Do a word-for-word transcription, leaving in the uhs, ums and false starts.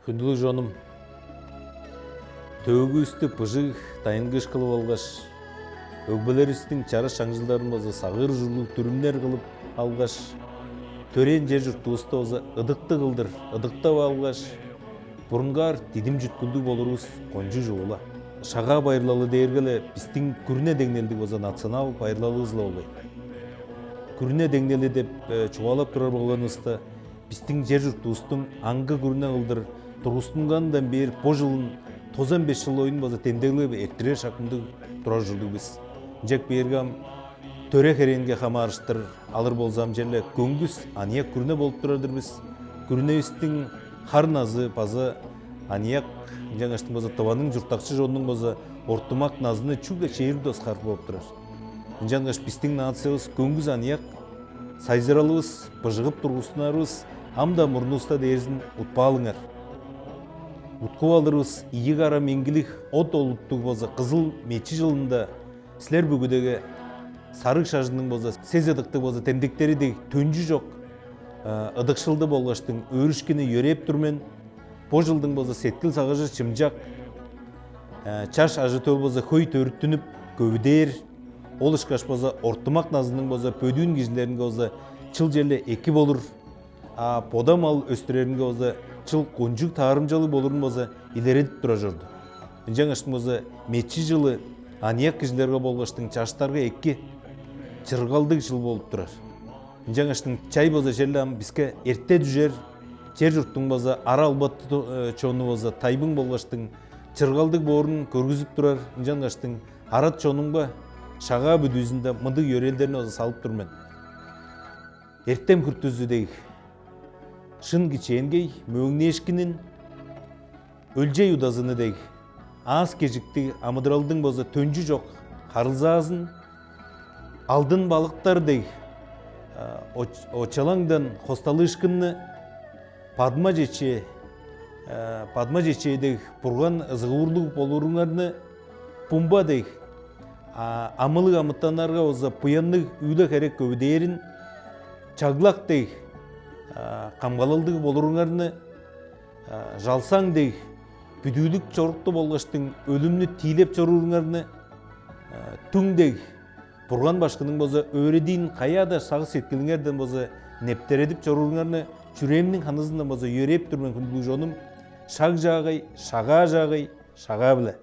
Хүндүлүг чонум, төөгүвүстү быжыг дайынгыыш кылып алгаш, өгбелеривистиң чараш чаңчылдарын база сагыыр ужурлуг дүрүмнер кылып алгаш, төрээн чер-чуртувусту база ыдыктыг кылдыр ыдыктап алгаш, бурунгаар дидим чүткүлдүг болурувус кончуг чугула. Шагаа байырлалы дээрге-ле бистиң күрүне деңнелдиг база национал байырлалывыс-ла болгай. Күрүне деңнели деп чугаалап турар болганывыста, бистиң чер-чуртувустуң аңгы күрүне кылдыр тургустунганындан бээр бо чылын тозан беш чыл оюн база демдеглеп эрттирер шак мындыг турар ужурлуг бис. Ынчап кээрге ам төре херээнге хамаарыштыр алыр болза, ам черле көңгүс аныяк күрүне болуп турар-дыр бис. Күрүневистиң хар назы база аныяк, ынчангаштың база Тываның чурттакчы чонунуң база ортумак назыны чүгле чээрби тос хар болуп турар. Ынчангаш бистиң нациявыс көңгүс аныяк, сайзыралывыс, быжыгып тургустунарывыс ам-даа мурнувуста дээрзин утпаалыңар. Уткуп алырывыс ийи кара меңгилиг от олуттуг болза кызыл мечи чылында силер бүгүдеге сарыг шажынның болза сес ыдыктыг болза демдектери дег төнчү чок ыдыкшылды болгаштың өөрүшкүнү йөрээп тур мен. Бо чылдың болза сеткил сагыжы чымчак, чаш ажы-төл болза хөй төрүттүнүп, көвүдээр, ол ышкаш болза ортумак назының болза бөдүүн кижилеринге болза чыл черле эки болур, а бода мал өстүреринге болза чыл кончуг таарымчалыг болурун болза илередип тура чорду. Ынчангаш болза мечи чылы аныяк кижилерге болгаштың чаштарга эки чыргалдыг чыл болуп турар. Ынчангаштың чай болза черле ам биске эрте дүжер, чер-чурттуң болза ара албаты чону болза тайбың болгаштың чыргалдыг боорун көргүзүп турар. Ынчангаштың арат чонуңга шагаа бүдүүзүнде мындыг йөрээлдерни болза салып тур мен. Эртем хүртүзү дег, шын кичээнгей мөөңнээшкинин, өлчей удазыны дег, аас-кежиктиг амыдыралдың болза төнчү чок харылзаазын, алдын балыктар дег очалаңдан хосталыышкынны, падма чечээ, падма чечээ дег бурган ызыгуурлуг болуруңарны, бумба дег амылыг амытаннарга болза буянныг үүле-херек көвүдээрин, чаглак дег камгалалдыг болуруңарны, жалсаң дег бүдүүлүк чорукту болгаштың өлүмнү тиилеп чорууруңарны, түң дег Бурган башкының болза өөредиин каяа-даа сагыш-сеткилиңерден болза нептередип чорууруңарны чүрээмниң ханызындан болза йөрээп тур мен, хүндүлүг чонум. Шаг чаагай, шагаа чаагай, шагаа-биле.